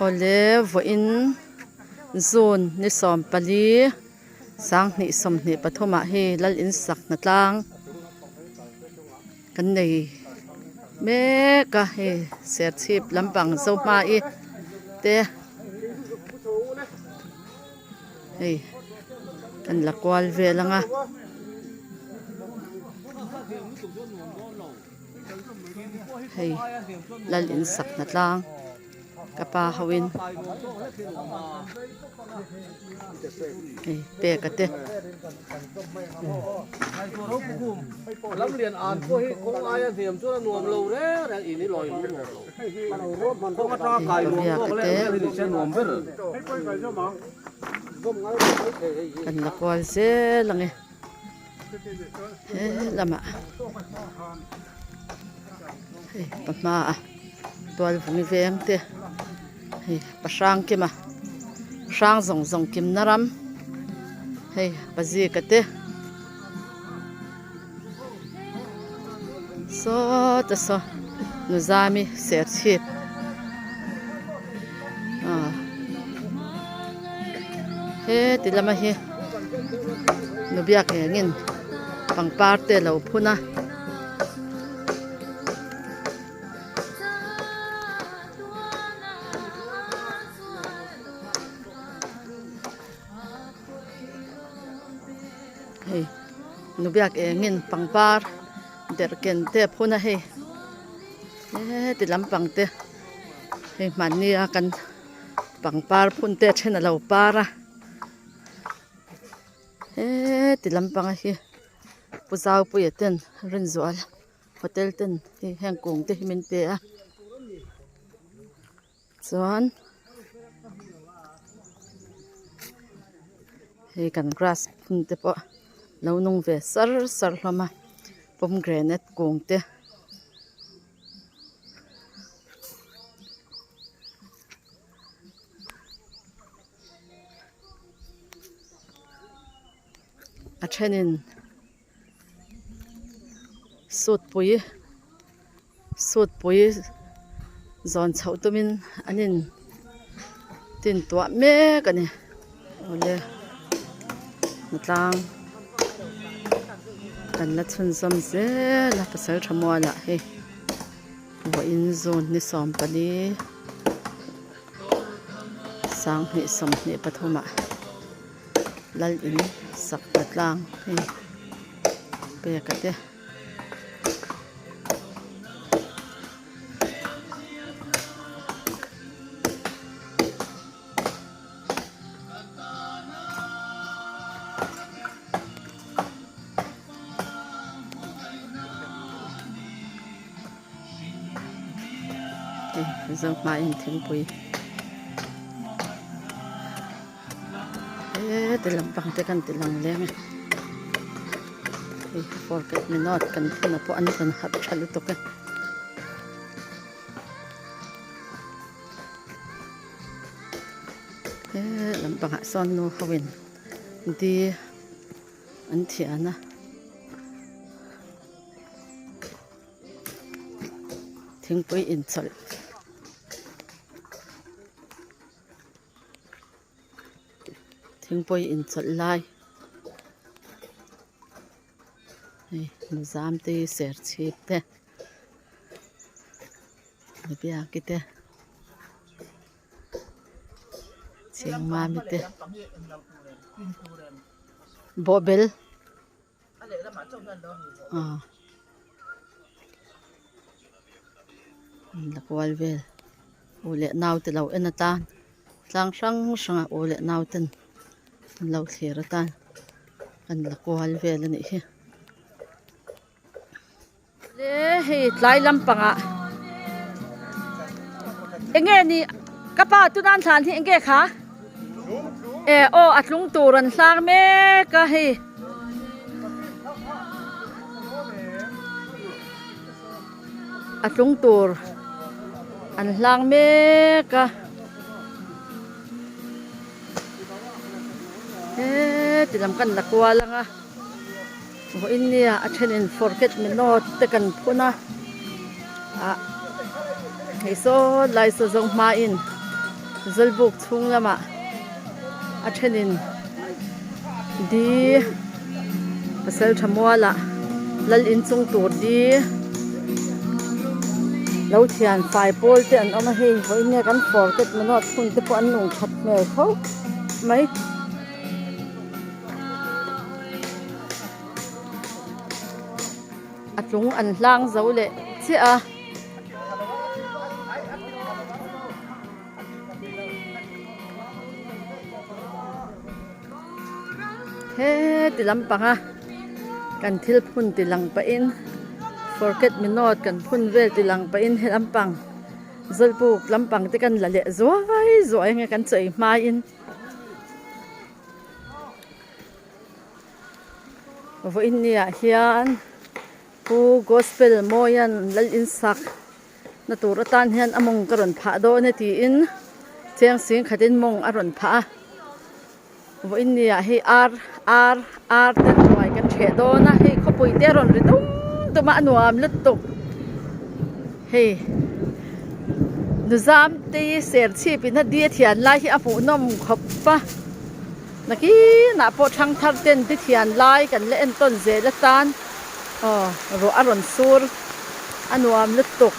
Awle vawiin June ni 14 2023 ah hei lal in sak hna tlang kan nei mek a hei serchhip lampang zohmai te hei kan la kual vel ang a. Hei lal in sak hna tlang ka pa ho in hei peka te. Biaka te kan la kual zel ang e. He lamah hei pa hmaah tual vung veng te hei pa hrang kima hrang zawng zawng kimna ram hei pa zika te saw te saw nuzami serchhip ah heti lama hi. Nu biak engin pangpar te a lo phun a. Hei nu biak engin pangpar derhken te a phun a hei heti lampang te hei hmanni a kan pangpar phun te a then a lo par a. Heti lampanga hi Pu Zaupuia ten Rinzual hotel ten hei heng kung te hi min pe a chuan hei kan grass phun te pawh lo nung ve sar sar hlawm a pomegranate kung te. A thenin suit pui suit pui zawn chhoh tumin an in tin tuah mek a ni awle hnatlang kan la chhunzawm zel a pasal tha mualah hei vawiin zun ni 14. 2023 ah lal in sak ta tlang hei pek a te. Zohmain thingpui heti lampang te kan ti lang leng e hei forget me not kan phun ah pawh an rawn harh tha lutuk e. He lampangah sawn nu ho in di an thian a. Thingpui inchawlh thingpui inchawlh lai hei nuzam te serchhip te biaki te chhingmami te bawhbel. La kual vel u leh nau te lo en atan tlang hrang hrang ah u leh nau ten an lo thlir atan an la kual vel a nih hi. Le hei tlai lampangah enge ni ka pa tunan thlan hi enge kha e aw a tlung tur an hlang mek a hei. A tlung tur an hlang mek a heti lam kan la kual ang a vawiin nia a thenin forget me not te kan phun a ah hei saw lai saw zawng hmain. Zawlbuk chhung lamah a thenin di pasal tha mualah lal inchung tur di lo thian fai pawl te an awm a hei vawiin nge kan forget manawt hun te pawh an nung that hmel tho mai. A tlung an hlang zo leh chiah a. Heti lampanga kan thil phun ti lang pahin forget me not kan phun vel ti lang pahin he lampang zawlbuk lampang te kan la leh zuai zuai ang e kan chawi hmain. Vawiin niah hian Pu Gospel Mawian Lal Insak na tur atan hian a mawng ka rawn phah dawn e tiin cheng sing khatin mawng a rawn phah a vawiin niah hei ar ar ar te ruai kan hreh dawn a hei khawpui te a rawn ri dum dum a a nuam lutuk hei nuzam te hi serchhip in a di a thian lai hi a hmuhnawm khawp a nakinah pawh thangthar ten di thian lai kan la entawn zel atan. Aw ruah a rawn sur a nuam lutuk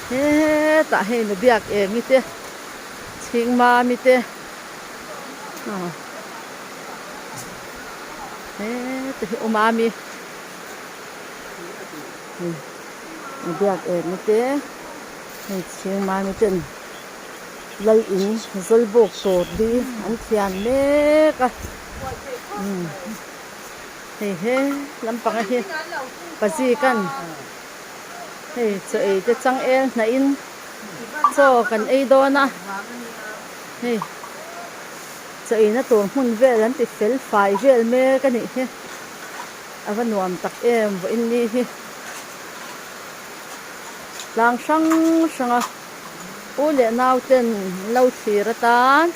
hetah hei nu biak eng i te chhing mami te aw heta hi u mami nu biak eng i te hei chhing mami ten lal in zawlbuk tur hi an thian mek a umm. Hei he lampanga hi pazikan hei chaw ei te changel hnahin chaw kan ei dawn a hei chaw eina tur hmun vel an ti fel fai vel mek a nih hi a va nuam tak em vawiin ni hi tlang hrang hrang a u leh nau ten lo thlir atan.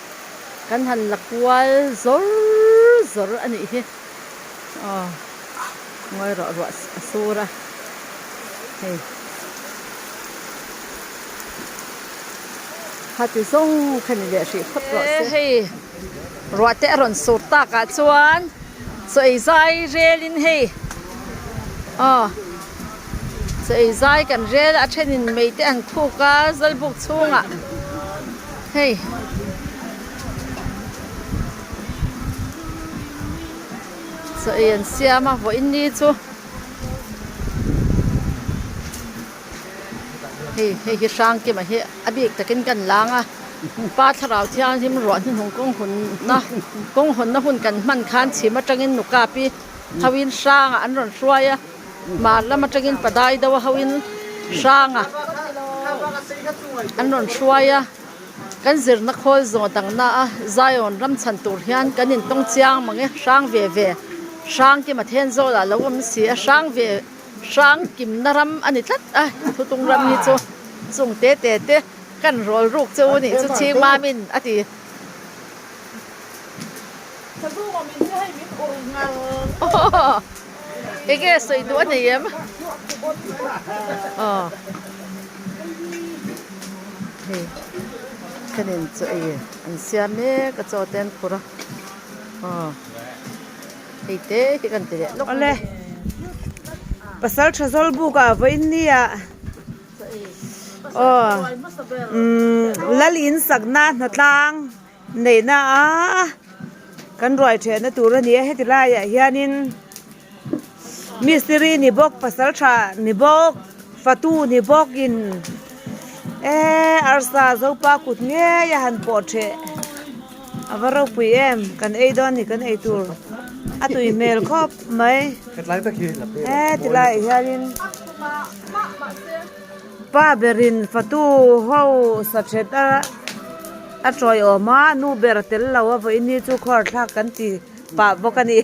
Kan han la kual zawr zawr a nih hi. Aw ngawi rawh ruah a sur a hei. Khati zawng kha ni leh hrih phawt rawh se. Hei ruah te a rawn sur tak ah chuan chaw ei zai rel in hei aw chaw ei zai kan rel a then in mei te an khuk a zawlbuk chhungah. Hei chaw ei an siam a vawiin ni chu hei hei hi hrangkima hi a bik takin kan lang a pa thlarau thianghlim ruah hnuhnung kawng hawnna kawng hawnna hun kan hman khan chhim atangin nukapi hoin hrangah an rawn hruai a. Hmar lam atangin padai deuh a hoin hranga an rawn hruai a, kan zirna khawl zawng dangna a Zion ram chhan tur hian kan intawng chiang mang e, hrang ve ve hrang kima then zawlah a lo awm si a, hrang ve hrang kimna ram a ni tlat a, thutung ram hi chu chung te te te kan rawl ruk chu nih chu chhing mamin a ti. Enge sawi duh a nei em? Aw hei thenin chaw ei an siam mek a chaw te an phur a aw hei te hi kan ti leh lawk Awle pasal tha zawl buk ah vawiin ni ah aw umm lal in sakna hnatlang Neihna a kan ruai thehna tur a ni a heti laiah hianin mistiri ni bawk pasal tha ni bawk fatu ni bawkin eee arsa zopa kut ngei a han pawh theh a va ropui em kan ei dawn a ni kan ei tur a tui hmel khawp mai heti laiah hianin Pa berin fatu ho sathet a a tawiawm a, nu ber a tel lo a vawiin hi chu khawr thlak kan ti pah bawk a ni.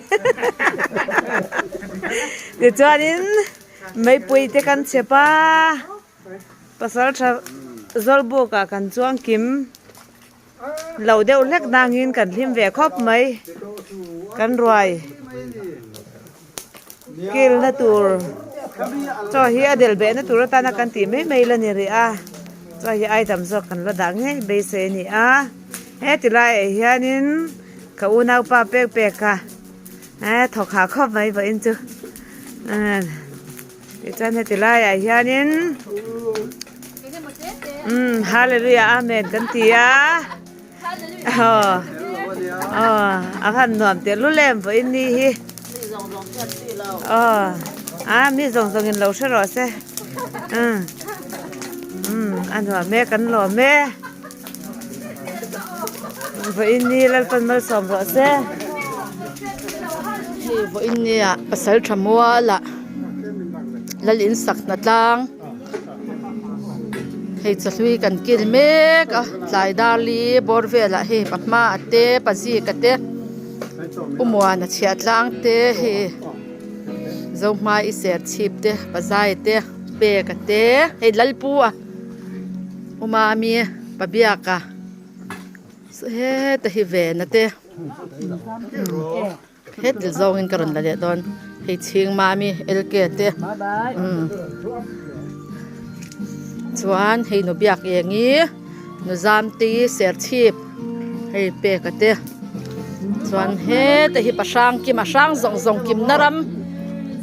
Tichuanin meipui te kan chhep a, pasal tha zawlbuk ah kan chuang kim lo deuh hlek nangin kan hlim ve khawp mai, kan ruai. Kilna tur chaw hi a del behna tur atana kan tih mai mai la ni rih a. Chuan hi item zawk kan la dah ngei beisei a ni a. Heti laiah hianin ka unaupa pek pek a eh thawk hah khawp mai vawiin chu tichuan heti laiah hianin umm hallelujah amen kan ti a aw aw a han nuam teh lul em vawiin ni hi aw a mi zawng zawng in lo hre rawh se umm umm a nuam e kan lawm e. Vawiin ni Lalpan malsawm rawh se. Hei vawiin nia pasal tha muala lal in sak hna tlang hei chahlui kan kil mek a tlai dar li bawr velah hei pahma a te pazika te pumuana chhiah tlang te hei zohmai i ser chhip te pazai te peka te hei lalpu a. Umami Pabiaka heta hi vena te heti zawngin ka rawn la leh dawn hei chhing mami LK te chuan hei nu biak eng hi nu zamte serchhip hei peka te chuan heta hi pahrang kima hrang zawng zawng kimna ram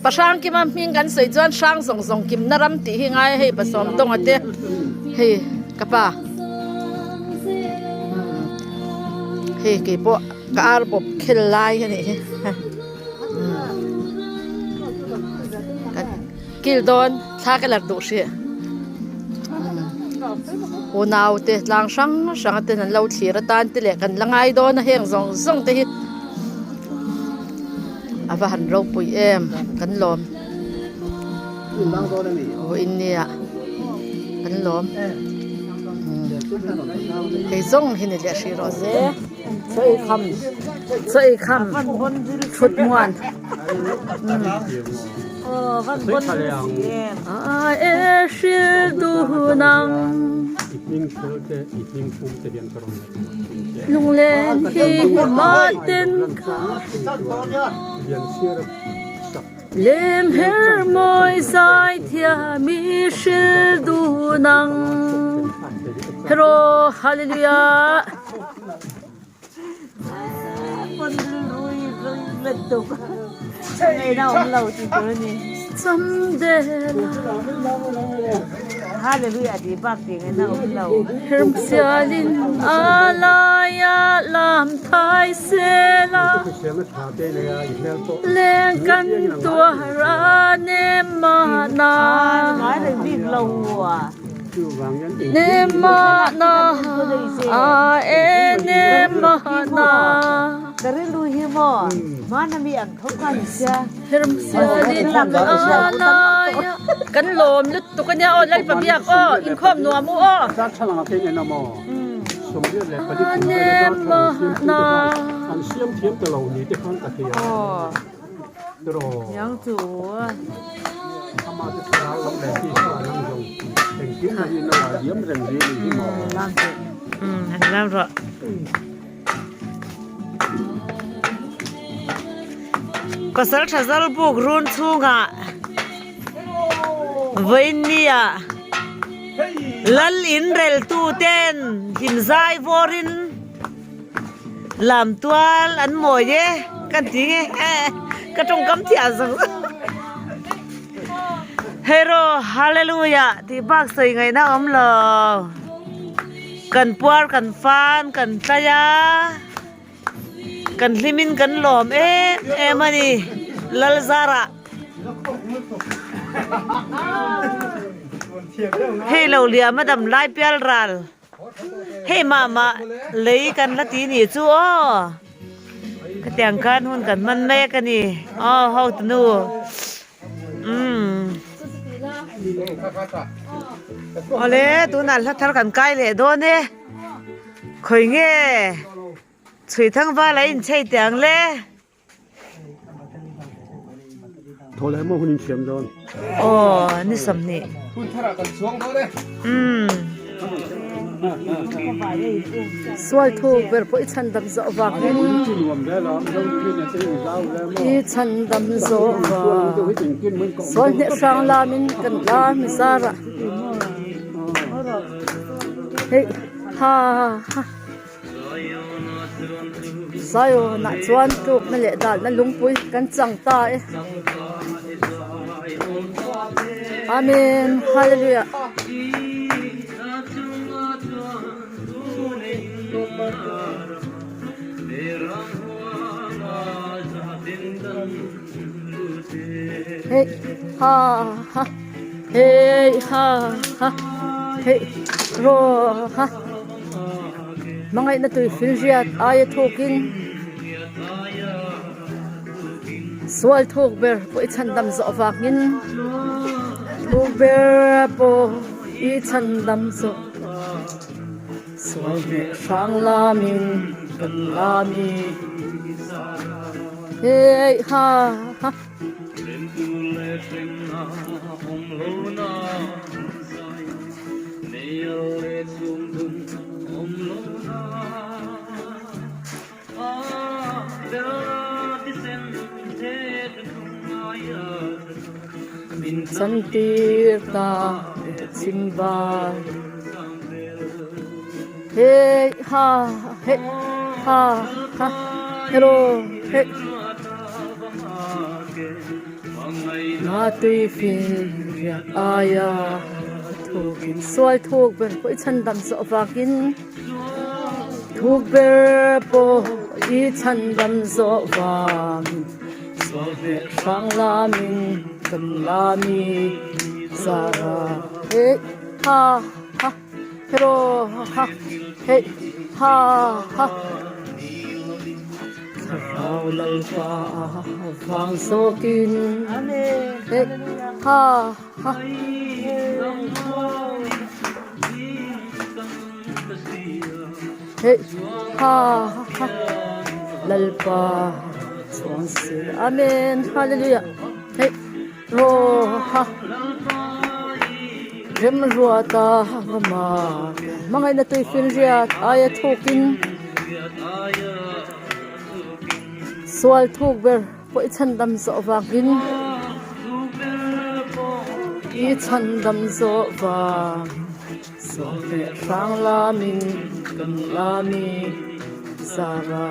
pahrang kima hming kan sawi chuan hrang zawng zawng kimna ram tih hi ngai a hei pasawm tawnga te hei ka pa hei keipawh ka ar bawp khel lai a nih hi kil dawn thla ka la duh hrih. Unau te tlang hrang hrang ten an lo thlir atan te leh kan la ngai dawn a heng zawng zawng te hi a va han ropui em kan lawm vawiin nia kan lawm hei zawng hi ni leh hrih rawh se chaw ei kham chaw ei kham thut muan. Lunglen hi mah ten ka lem her mawi zai thiam i hril dun ang Hero Hallelujah. Hermsialin a laia lam thai sela leng kan tuar a nem mahna Nem mahna a e nem mahna Hermsialin a laia kan lawm lutuk ania aw Lalpa biak aw inkhawm nuam u aw a nem mahna. Pasal tha zal buk run chhungah vawiin nia lal in rel tu ten hlimzai vawrin Lam tual an mawi e kan ti nge ka tawngkam thiah zawk zawk Hero hallelujah tih bak sawi ngaihna a awm lo kan puar kan fan kan tlai a kan hlimin kan lawm em em a ni Lalzara. Hei lo liam a dam lai pial ral. Hei mah mah lei kan la ti nih chu aw khatiang khan hun kan hman mek a ni aw hotunu umm awle tunah hla thar kan kai leh dawn e khawi nge chhui thang val a inchei teh ang le. Thaw leh maw hun in thiam dawn. Aw ni 20. Hun tharah kan chuang dawn e. Umm. Sual thu ber pawh i chhan dam zawh vangin i chhan dam zawh vang sual hneh hrang lamin kan la mi zarah. Hei ha ha Zion ah chuan tlukna leh dalna lungpui kan chang ta e. Amen Hallelujah. Hei ha ha hei ha ha hei raw ha hmangaihna tui fil riat aia thawkin sual thawk ber pawh i chhandam zawh avangin thawk ber pawh i chhandam zawh sual hneh hrang lamin kan lami. Hey ha ha. Min chantir ta chhimvar. Hey ha hey ha ha hello hey Na tui fin riak aia thukin sual thuk ber pawh i chhandam zawh vangin thuk ber pawh i chhandam zawh vangin sual hneh hrang lamin kan lami zara hey ha ha. Hero ha hei ha ha Thlarau Lalpa vang zawkin hei ha ha Hei ha ha Lalpa chuang se Amen Hallelujah hei Ro ha Remruata vama hmangaihna tui finriat aia thukin sual thuk ber pawh i chhandam zawh vangin i chhandam zawh vang sual leh hrang lamin kan lami zara.